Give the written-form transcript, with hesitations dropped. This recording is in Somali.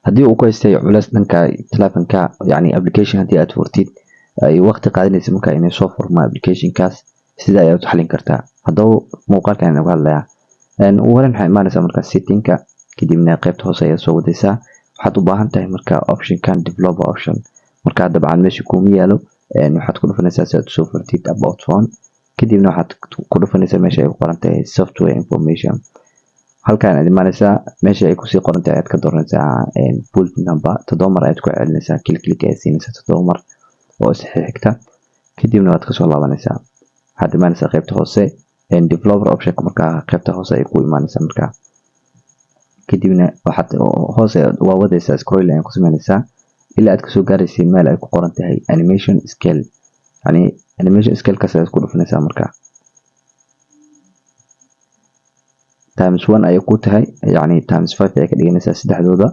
Haddii uu ku haystay culeys dhanka telefonka, yacni application haddii aad furtid ay waqti qaadanaysa marka inay soo furma applicationkaas, sida ayaad u xalin kartaa? Haddaba muuqaalkan ayaan uga hadlayaa. Ugu horreyn waxaa imaanaysaa marka settingka, kadibna qaybta hoose ayaad soo wadaysaa. Waxaad u baahan tahay marka optionkan developer option. Marka dabcan meesha kuuma yaalo, waxaad ku dhufanaysaa si aad usoo furtid about phone, kadibna waxaad ku dhufanaysaa meesha ay ku qoran tahay software information. Halkan aad imaanaysaa, meesha ay kusii qoran tahay ayaad ka dooranaysaa build number. 7 mar ayaad ku celinaysaa, click click ayaad siinaysaa 7 mar oo is xigta, kadibna waad kasoo laabanaysaa. Waxaad imaanaysaa qaybta hoose developer optionka. Markaa qaybta hoose ay ku imaanaysaa markaa, kadibna waxaad hoose waa wadaysaa, scroll ayaad ku sameynaysaa ilaa aad kasoo gaaraysay meel ay ku qoran tahay animation scale. Yani animation scalekaas ayaad ku dhufanaysaa. Markaa times one ayay ku tahay, yacni times five ayay ka dhiganaysaa saddexdooda.